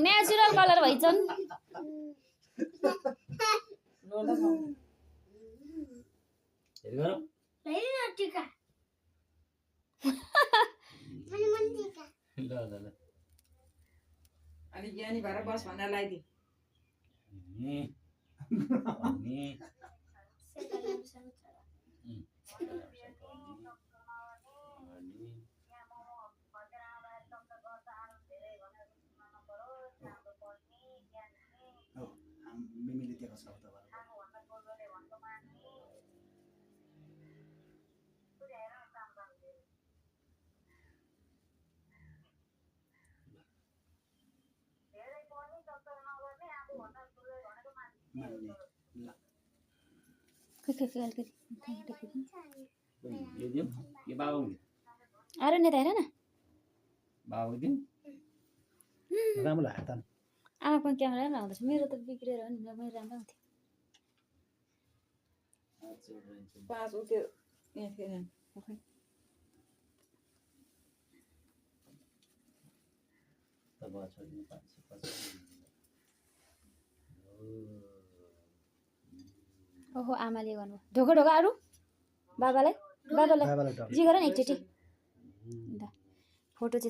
natural colour भइछन् अनि ज्ञानी भएर बस भनेर लगाइदिए मिमीले दिएको छ उताबाट अरे नेता हेर न राम्रो लाग्यो त आमाको क्यामेरा नआउँदैछ मेरो त बिग्रेर हो नि मेरो राम्रो हुन्थ्यो 5 उठ्यो यहाँ फेरि ओहो आमाले गर्नु ढोका ढोका अरू बाबालाई जी गर न एकचोटि फोटो चाहिँ